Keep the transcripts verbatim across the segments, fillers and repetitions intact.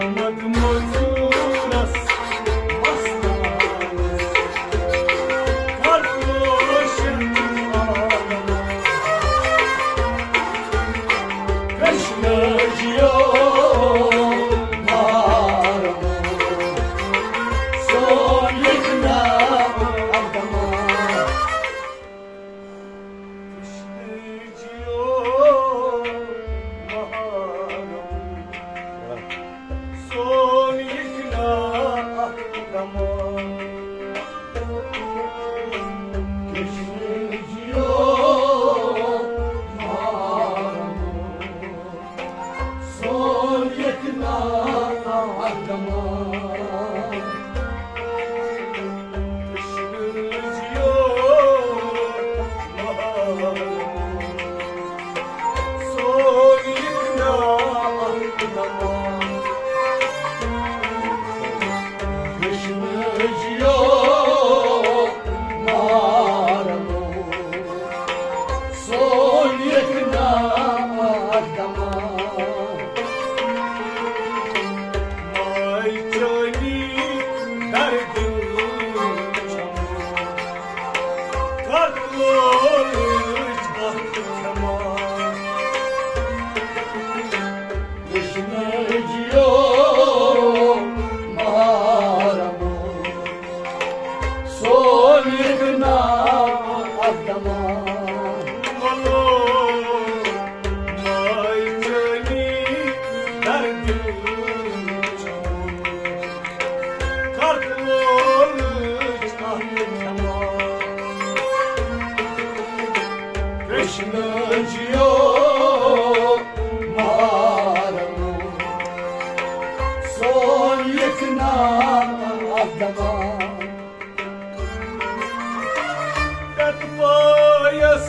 مد مزورس مستانس، کر روشن عالم۔ کرشن جیو مارم، سون لکھنا اکدم۔ کرشن جیو مارم، سون لکھنا اکدم۔ کرشن جیو مارم، سون لکھنا اکدم۔ کرشن جیو مارم، سون لکھنا اکدم۔ کرشن جیو مارم، سون لکھنا اکدم۔ ماے چٲنی دردِ کر لولٕچ بخت کھٮ۪ما۔ کرشن جیو مارم، سون لکھنا اکدم۔ ماے چٲنی دردِ کر لولٕچ اکھ کھٮ۪ما۔ کرشن جیو مارم، سون لکھنا اکدم۔ پٮ۪تہٕ پایس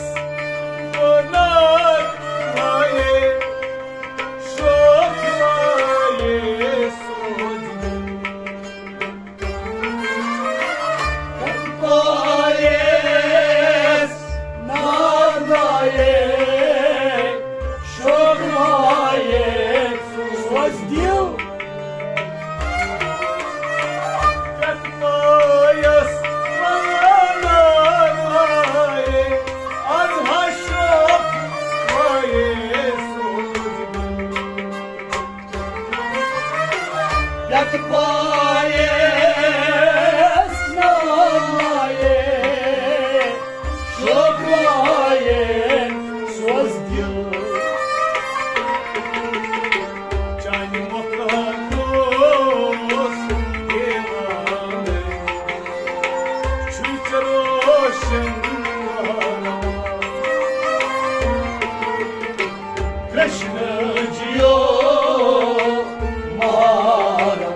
بنار لایے، شوق لایے سوز۔ پایس نار لایے، شوق لایے سوز دِل۔ پٮ۪تہٕ پایس نار لایے، از ہا شوق لایے سوز۔ یتھ پایس نام آیے، شوق آیے، سوز دل۔ چانہِ مۄکھٕ اوس دیوانہٕ، چھُے ژےٚ روشن عالم۔ کرشن جیو مارو،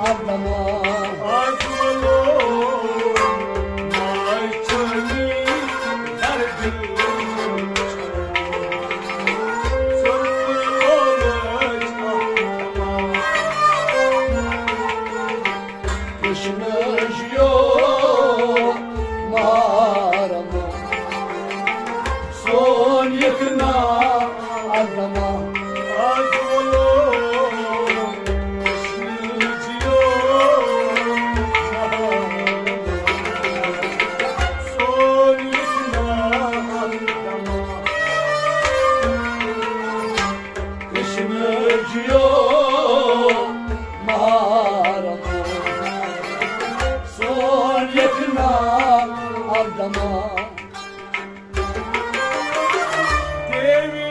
آز ولو ماے چٲنی دردِ سُرتہٕ لولٕچ اکھ تمام۔ کرشن جیو مارم سون یکنا اردما۔ آز ولو کرشن جیو مارم سون یکنا اردما۔ کرشن جیو مارم سون یکنا اردما۔ دیوی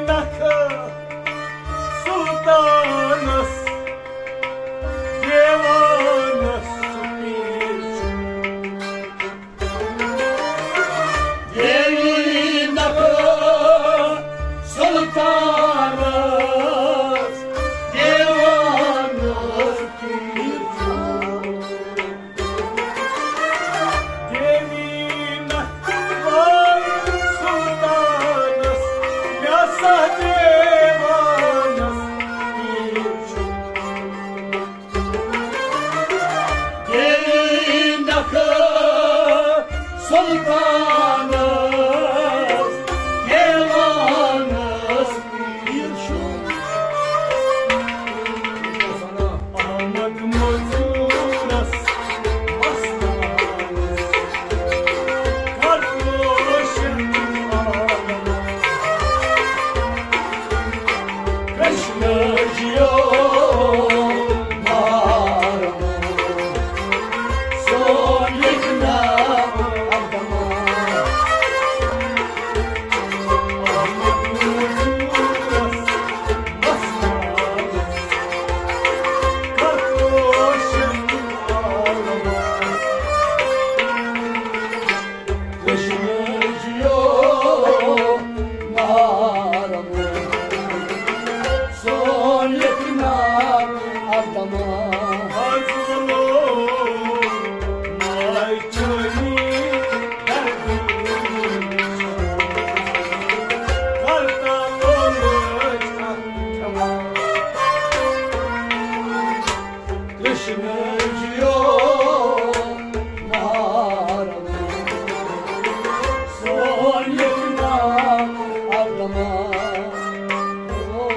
نکھ سلطانس دیوانس پیش۔ دیوی نکھ سلطانس دیوانس پیش۔ دیوی نکھ وٲے سلطانس، مےٚ سا دیوانس پیش۔ دیوی نکھ سلطانس دیوانس پیش۔ آمد مزورس مستانس کر روشن عالم۔ کرشن جیو مارم سون یکنا اردما۔ کرشن جیو مارم سون یکنا اردما۔ آز ولو ماے چٲنی دردِ کرتا لولٕچ اکھ تمام۔ کرشن جیو مارم سون یکنا اردما۔ او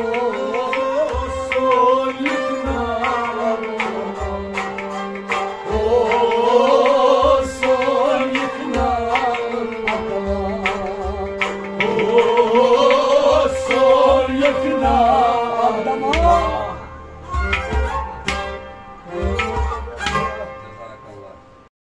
سون یکنا اردما۔ او سون یکنا اردما۔ او سون یکنا